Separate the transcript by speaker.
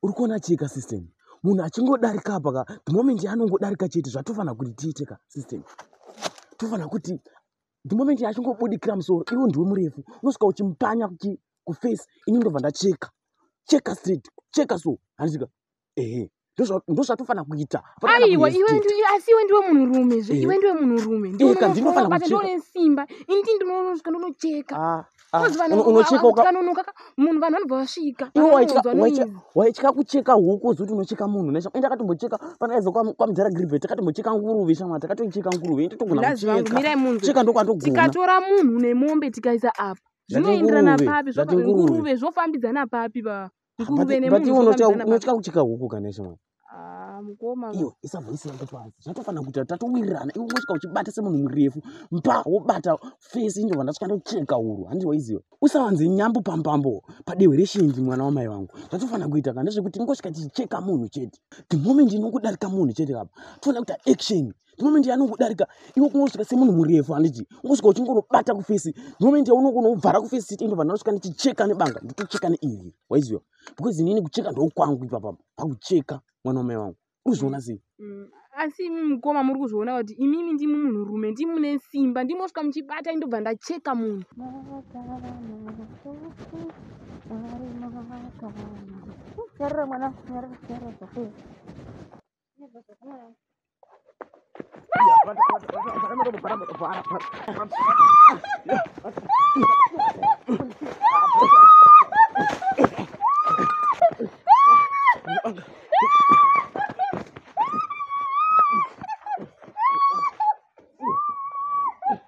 Speaker 1: Uri kuona cheka system, munhu achingodarika apa ka, the moment yaanongodarika chete, zvatofanira kuti tiite ka system, tofanira kuti the moment yaachingobudikira musoro, iwo ndiwe murefu, unosvika uchimupanya kuface, ini ndobva ndacheka cheka straight, cheka so, handika? Ehe, ndozvatofanira kuita.
Speaker 2: Aiwa, iwe asi iwe ndiwe munhurume zve. Iwe ndiwe munhurume, ndione simba, ini ndinosvika ndonocheka. Kanonoka munhu, vanhu vanobva vasvika.
Speaker 1: Waitya kucheka huku, uzi kuti unocheka munhu. Ende akatombocheka panaiza kwamudhara Gribet, takatombocheka nguruve shama, takatocheka nguruve, totogona kucheka, ndokwatogona.
Speaker 2: Tikatora munhu nemombe tikaisa apa, zvinoenderana papi? Nguruve zvofambidzana papi ba?
Speaker 1: Nguruve nemunhu? Unotya kucheka huku kana shama?
Speaker 2: Ah, mukoma.
Speaker 1: Iyo isa voice yangu pasi. Zvatofanira kuita, tatowirirana. Iwe ungosvika uchibata semunhu murefu, mpa wobata face, indobva ndasvika ndocheka huru, handi waiziva? Usawanze nyambo pambambo padehwe reshinji, mwana wamai vangu. Zvatofanira kuita kana ndezvekuti ingosvika tichicheka munhu chete. The moment inongodarika munhu chete kapa, tofanira kuita action. The moment yanongodarika, iwe kungosvika semunhu murefu, handiti ungosvika uchingorobata kuface? The moment yaunongonovhara kuface chete, indobva ndasvika ndichicheka nebanga, nditocheka neiri, waiziva? Because inini kucheka ndokwangu ipapapa pakucheka, mwana wamai vangu. Urikuzviona sei?
Speaker 2: Asi imi mukoma, muri kuzviona kuti imimi ndimi munhurume, ndimune simba, ndimosvika muchibata, indobva ndacheka munhu.
Speaker 3: Nyarara mwana, nyarara, nyarara zvako.